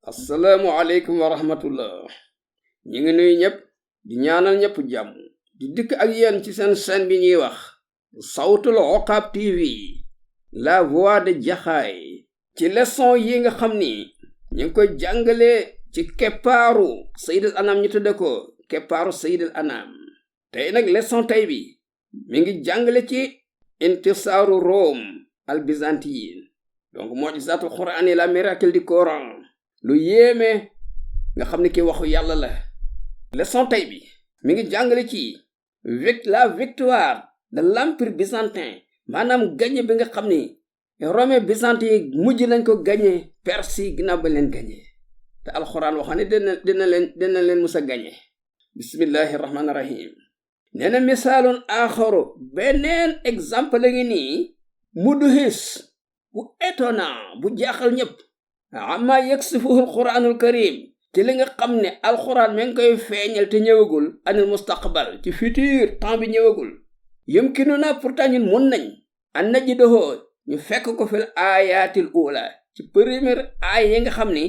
asalaamaaleykum wa rahmatullah ñu ngi nuyu ñëpp di ñaanal ñëpp jàmm di dikk ak yéen ci seen chaîne bi ñuy wax Sawtul Uqab TV la voix de Jaxaay ci leçon yi nga xam ni ñu ngi koy jàngale ci keppaaru Sayyidul Anam ñu tudde ko keppaaru Sayyidul Anam tey nag leçon tey bi mi ngi jàngale ci intisaaru Rome al byzantine donc mu'jizatul Qur'an la miracle du Coran lu yéeme nga xam ni ki waxu yàlla la leçon tey bi mi ngi jàngale ci la victoire de l'empire byzantin maanaam gagné bi nga xam ni romain byzantin yi mujj nañ ko gagné Perse ginnaaw ba leen gagné te alxuraan wax ne dina leen musa gagné bismillahi rahmaani rahim nee na misaalun aaxaru beneen exemple la ngi nii mudhis bu étonnant bu jaaxal ñëpp amma yaksifuhu alquranul karim ci li nga xam ne alquran mi ngi koy feeñal te ñëwagul anil mustaqbal ci futur temps bi ñëwagul yumkinuna pourtant ñun mun nañ an najidahu ñu fekk ko fil ayatil ula ci première aay yi nga xam ni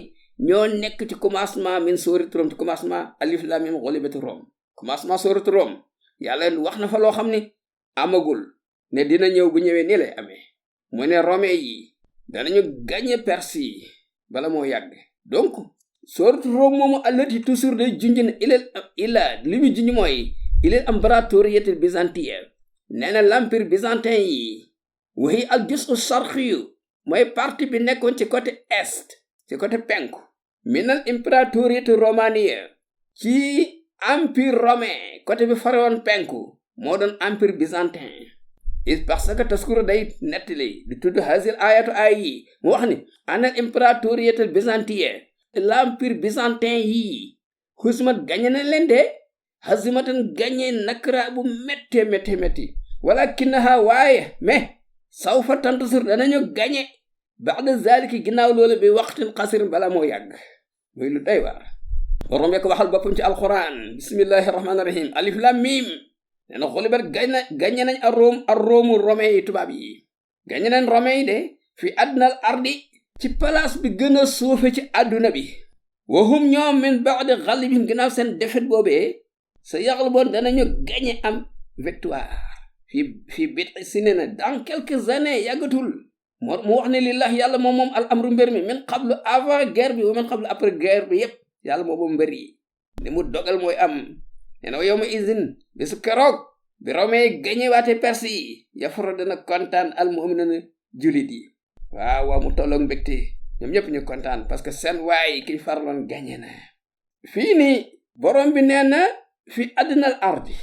ñoo nekk ci commencement min sourate Rum ci commencement alif lam mim ghulibatir Rum commencement sourate Rum yàlla wax na fa loo xam ni amagul ne dina ñëw bu ñëwee nii lay amee mu ne romain yi danañu gagné Perse yi bala moo yàgg donc sourate Rum moomu allati toujours day junj ne ila li mu junj mooy ilal impératoriatul byzantin nee na l'empire byzantin yi waxi al juz'u sharqi mooy partie bi nekkoon ci côté est ci côté penku minal impératoriatul romania ci empire romain côté bi farewoon penku moo doon empire byzantin parce que taskuru day nettali di tudd hasil ayatu ay yi mu wax ni anal impératoriatul byzantin l'empire byzantin yi xusmat gañe na leen de hazimatan gañe nakra bu métti walakinaha waaye mais sawfa tantasir danañu gañe ba'da zalika ginnaaw loolu bi waxtin qasir bala moo yàgg muy lu doy waar borom ko waxal boppam ci alquran bismillahi rahmaani rahim alif lam mim nee na xulibat gañe nañ ar-Roomu romain yi tubaab yi gañe nañ romain yi de fi adnal ardi ci place bi gën a suufe ci àdduna bi wahum ñoom min ba'di ghalibihim ginnaaw seen défaite boobee sa yaghliboon danañu gañe am victoire fii bid'i sinina dans quelques années yàggatul mu wax ne lillahi yàlla moom al amru mbir mi min qablu avant guerre bi wa min qablu après guerre bi yépp yàlla moom mbir yi li mu dogal mooy am nee na yawma izin bisu keroog bi romain gañe waate Perse yi yafaro dana kontaan al mu'minuna julit yi waaw mu tolloog mbégte ñoom ñëpp ñu kontaan parce que seen waay kiñ farloon gañe na fii nii borom bi nee na fi adnal ardi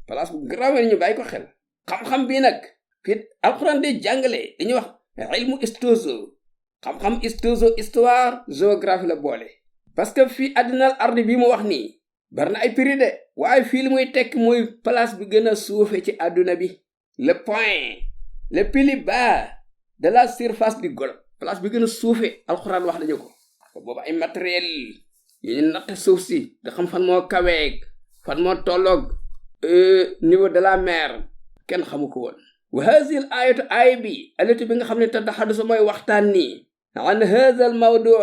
place bu grawee ñu bàyyi ko xel xam-xam bii nag fii alxuraan de jàngale dañuy wax ilmu istozo xam-xam istozo histoire géographie la boole parce que fii adnal ardi bii mu wax nii bari na ay prix de waaye fii li muy tekk mooy place bi gën a suufe ci àdduna bi le point le plus bas de la surface du globe place bi gën a suufe alxuraan wax nañu ko boobu ay matériel yu ñu natt suuf si da xam fan moo kaweeg fan moo tolloog niveau de la mer kenn xamu ko woon wa hazihi al ayatu ay bi alati bi nga xam ne tataxaddasu mooy waxtaan nii an hadha al mawdu'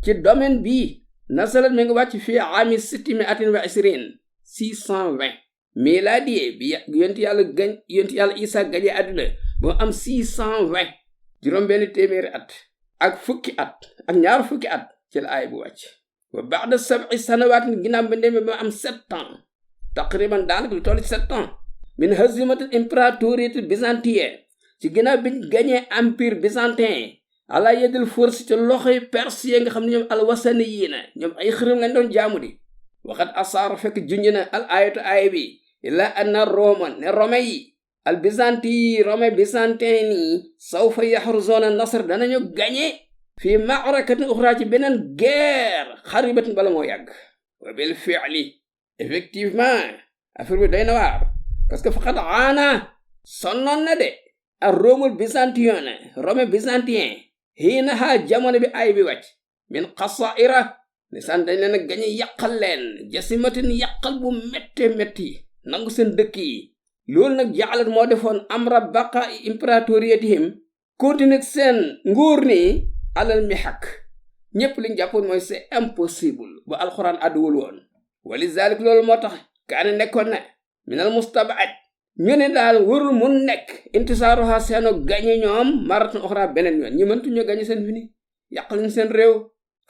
ci domaine bii nasalat mi ngi wàcc fii ami 620 miladiye bi yonti yàlla Isa gañe àdduna boo am 620 juróom-benn téeméeri at ak fukki at ak ñaar fukki at ci la aay bu wàcc wa ba'da 7 sanawaatin ginnaaw ba demee ba am 7 ans taqriban daanaka lu toll ci 7 ans min hazimatul impératoriatul byzantin ci ginnaaw biñ gañee empire byzantin ala yedil force ci loxoy Perse nga xam ne ñoom alwasani yii na ñoom ay xërëm lañ doon jaamu di waxat asaar fekk junj na al ayatu aay bi illa anna roman ne romain yi al byzantin romain byzantin nii sawfa yahruzuna nasr danañu gañe fii ma'rakatin ukhra ci beneen guerre xaribatin bala moo yàgg wa bil fi'li effectivement affaire bi day na waar parce que faqat aana sonnoon na de ak romul byzantin romain byzantin xiina xaa jamono bi ay bi wàcc min xasaira ne san dañ leen a gañe yàqal leen jasimatin yàqal bu métti nangu seen dëkk yi loolu nag jaalat moo defoon amra baqa impératoriatihim continue seen nguur ni alal mihak ñépp liñ jàppoon mooy c'est impossible bu alxuraan àdduwul woon walizalik loolu moo tax kaane nekkoon na minal mustabaat ñu ne daal warul mu nekk intisaaruha seeno gañe ñoom maratan oxra beneen yoon ñi mëntu ñu gañe seen fini yàq lañ seen réew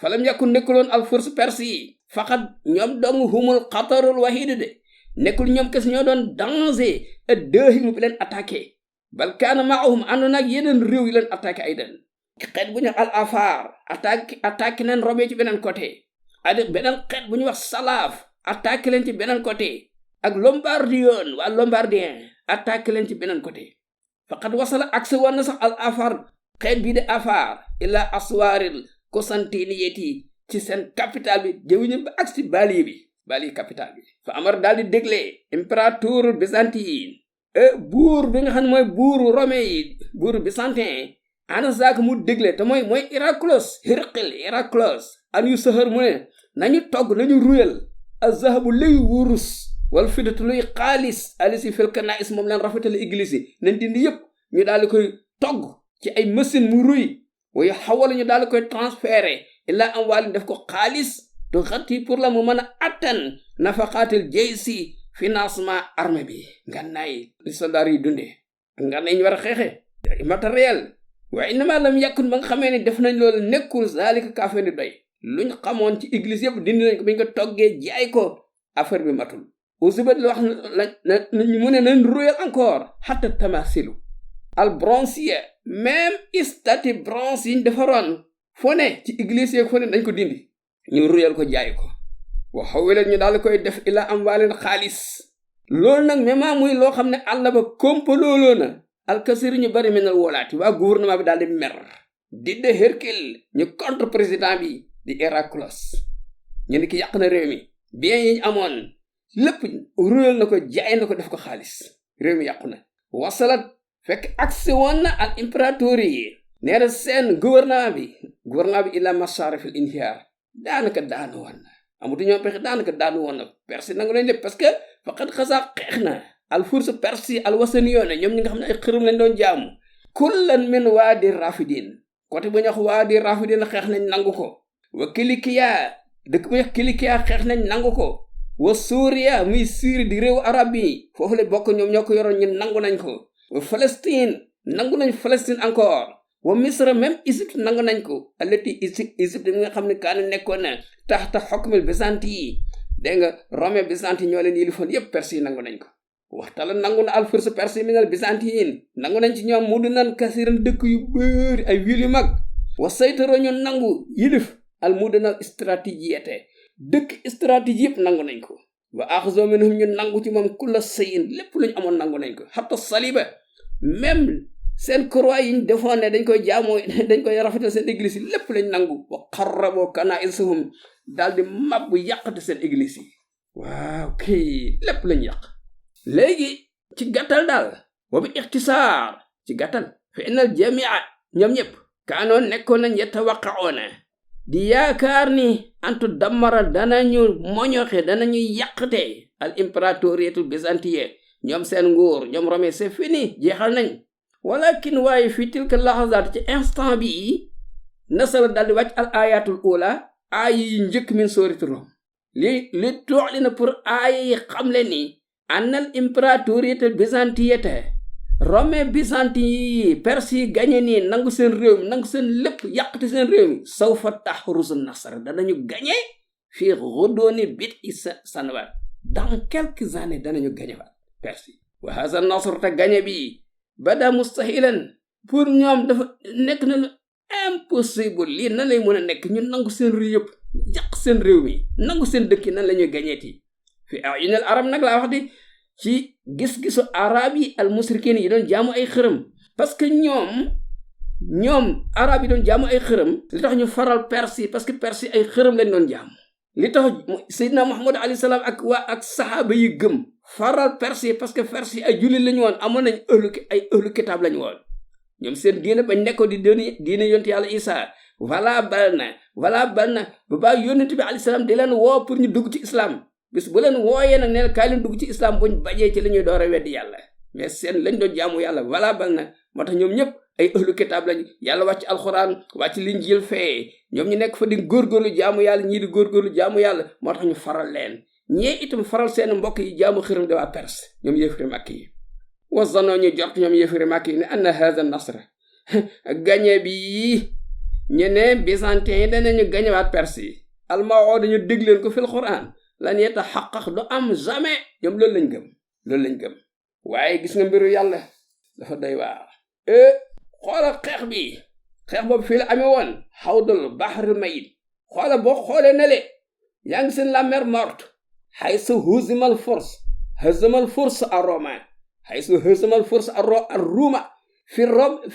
falam yàkku nekkuloon al furs perse yi faqat ñoom dong humul xatarul wahid de nekkul ñoom kes ñoo doon danger a dëhimu bi leen attaqué bal kaana maahum àndoon ak yeneen réew yi leen attaqué ay den xeet bu ñu al afar attaqué leen Rome ci beneen côté ak beneen xeet bu ñu wax salaaf attaqué leen ci beneen côté ak lombardiyon waa lombardien attaqué leen ci beneen côté faqat wasala accès woon na sax al afar xeet bii de afar ila aswaril Constantiniyeti ci seen capital bi jëwiñu ba ak si Bali capital bi fa amar daal di dégle impérateur byzantin buur bi nga xam ne mooy buuru Rome yi buuru byzantin ana saak mu dégle te mooy Héraclius an yu sëxër mu ne nañu togg nañu ruyal azahabu lay wurus wal fiddatu luy xaalis alisi fil kanais moom leen rafetal église yi nañ dindi yépp ñu daal di koy togg ci ay machine mu ruy waaye xawala ñu daal di koy transféré illa am waali def ko xaalis du xatti pour la mu mën a attan nafaqaatil jaysi financement armée bi ngànnaay li soldaar yi dundee ngànnaay ñu war a xeexe matériel waaye inama lam yàkkun ba nga xamee ni def nañ loolu nekkul zalika kaafe ni doy luñ xamoon ci église yëpp dindi nañ ko bi ñu ko toggee jaay ko affaire bi matul usubat la wax ñu mu ne nañ royal encore xatta tamasilu al bronzier même statue bronze yi ñu defaroon foo ne ci église yeeg foo ne dañ ko dindi ñu royal ko jaay ko wa xawileen ñu daal koy def ila am waaleen xaalis loolu nag même muy loo xam ne àll ba kompalooloo na alkasir ñu bari menal wolaati waa gouvernement bi daal di mer di de Hercule ñu contre président bi di Héraclius ñu ne ki yàq na réew mi bien yi ñu amoon lépp royal na ko jaay na ko def ko xaalis réew mi yàqu na wasalat fekk accès woon na al impératori yi neera seen gouvernement bi illa masarifil inhiar daanaka daanu woon na amutu ñoo pexe daanaka daanu woon na perse nangu lañ lépp parce que faqat xasaa xeex na al furs persi al wasaniyoone ñoom ñi nga xam ne ay xërëm lañ doon jaamu kullan min waadi rafidin côté bu ñu wax waadi rafidin xeex nañ nangu ko wa kilikiya dëkk bu ñu wax kilikiya xeex nañ nangu ko wa suuriya muy Syrie di réewu arab yi foofu la bokk ñoom ñoo ko yoroon ñu nangu nañ ko wa Palestine nangu nañ Palestine encore wa Misra même Égypte nangu nañ ko allati Égypte mi nga xam ne kaana nekkoon na taxta xukmil byzanti yi dégg nga Rome byzanti ñoo leen yilifoon yépp perse yi nangu nañ ko waxtala nangu na alfurs perse minal byzantiyin nangu nañ ci ñoom mu du nan kasiran dëkk yu bëri ay ville yu mag wa saytaro ñu nangu yilif al mudana stratégiete dëkk stratégie yëpp nangu nañ ko wa axzo minhum ñu nangu ci moom kulla sayin lépp lu ñu amoon nangu nañ ko hatta saliba même seen croix yi ñu defoon ne dañ koy jaamoo dañ koy rafetal seen église yi lépp lañ nangu wa xarraboo kanaa'isahum daal di mabbu yàqate seen église yi waaw kii lépp lañ yàq léegi ci gàttal daal wa bi ixtisaar ci gàttal fa innal jamia ñoom ñëpp kaanoon nekkoon nañ yatawaqa'una di yaakaar ni antu damara danañu moñoxe danañu yàqte al impératoriatul byzantiye ñoom seen nguur ñoom Rome c'est fini jeexal nañ walakin waaye fii tilka laxazaat ci instant bi nasala daal di wàcc al ayatul ula aaya yi njëkk min sooratu Rom li tooxli na pour aaya yi xamle ni annal impératoriatul byzantiyete Rome byzantin yi perse yi gañe nii nangu seen réew mi nangu seen lépp yàqte seen réew mi sawfa taxrusu nasar danañu gañe fii xudooni bit i sanawat dans quelques années danañu gañe waat perse yi wa haza nasr te gañe bi bada mustahilan pour ñoom dafa nekk na lu impossible lii nan lay mën a nekk ñu nangu seen réew yëpp yàq seen réew mi nangu seen dëkk yi nan la ñuy gañeeti fi ayunal arab nag laa wax di ci gis-gisu arab yi al musrikin yi doon jaamu ay xërëm parce que ñoom arab yi doon jaamu ay xërëm li tax ñu faral perse yi parce que perse yi ay xërëm lañ doon jaamu li tax Seydina Muhammad alayhi salaam ak sahaaba yi gëm faral perse yi parce que perse yi ay jullit lañu woon amoon nañ ay ëhlu kitaab lañu woon ñoom seen diine bañ nekkoon di diine yonent yàlla Isa wala bal na ba baa yonent bi alayhi salaam di leen woo pour ñu dugg ci islam bis bu leen wooyee nag nee na kaay leen dugg ci islam buñ bajee ci la ñuy door a weddi yàlla mais seen lañ doon jaamu yàlla wala bal na moo tax ñoom ñëpp ay ahlu kitaab lañ yàlla wàcc alxuraan wàcc linjiil fee ñoom ñu nekk fa di góorgóorlu jaamu yàlla ñii di góorgóorlu jaamu yàlla moo tax ñu faral leen ñee itam faral seen mbokk yi jaamu xiram de waa Perse ñoom yéefari màkk yi wazanoo ñu jort ñoom yéefari màkk yi ne anna haza nasra gañe bi ñu ne byzantin yi danañu gañewaat Perse yi almao dañu dégg leen ko fil quran lan yeta xaqax du am jamais ñoom loolu lañ gëm waaye gis nga mbiru yàlla dafa doy waar xoolal xeex boobu fii la amee woon xawdul bahril mayit xoola boo xoolee ne le yaa ngi seen la mer morte haythu huzimal force à romain haythu huzimal force à ruma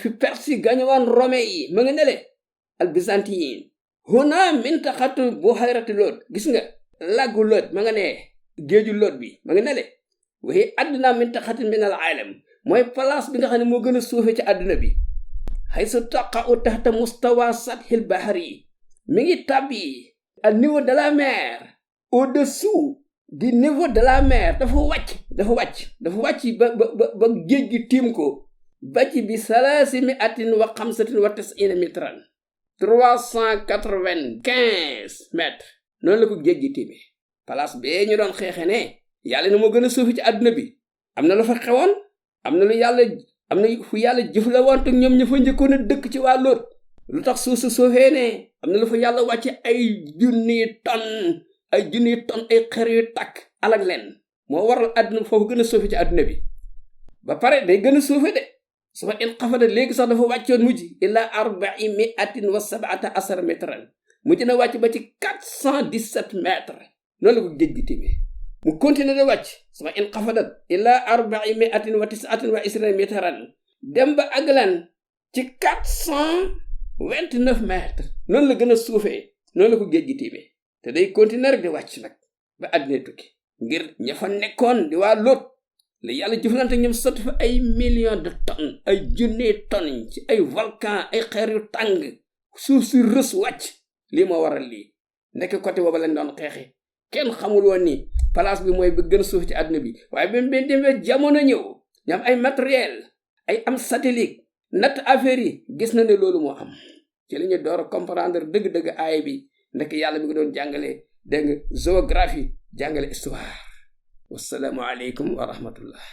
fi persi gañewaan rome yi ma nga ne le al byzantiyin huna mintaxatu buhayrati loot gis nga laggu loot ma nga ne géeju loot bi ma nga ne le waxi àdduna mintaxatin min al alam mooy place bi nga xam ne moo gën a suufe ci àdduna bi haythu taqa'u tahta mustawa sathil bahri mi ngi tàbbi au niveau de la mer au-dessous du niveau de la mer dafa wàcc ba géej gi tiim ko ba ci bi 395 mitran 395 mètres noonu la ko géej gi tiimee place bee ñu doon xeexe ne yàlla ne moo gën a suufi ci àdduna bi am na lu fa xewoon am na fu yàlla jëf la woon te ñoom ña fa njëkkoon a dëkk ci waa Lóot lu tax suuf si suufee ne am na lu fa yàlla wàcce ay junniy ton ay xeer yu tàkk alag leen moo waral àdduna foofu gën a suufi ci àdduna bi ba pare day gën a suufe de suma in xafada léegi sax dafa wàccoon mujj ila 417 métran mujj na wàcc ba ci 417 mètres noonu la ko géej gi timee mu continuer de wàcc suma in xafadat ila 429 métran dem ba aglan ci 429 mètres noonu la gën a suufee noonu la ko géej gi timee te day continuer rek di wàcc nag ba àddina tukki ngir ña fa nekkoon di waa Lóot la yàlla jëflante ñoom sotti fa ay millions de tonnes ay junni tonnes ci ay volcan ay xeer yu tàng suuf si rës wàcc lii moo waral lii nekk côté booba lañ doon xeexi kenn xamul woon ni place bi mooy ba gën suuf ci àdduna bi waaye bi mu demee jamono ñëw ñu am ay matériel ay am satellite natt affaire yi gis na ne loolu moo am ci la ñu door a comprendre dëgg-dëgg aay bi nekk yàlla mi ngi doon jàngale dégg nga géographie jàngale histoire wassalaamu aleykum wa rahmatullah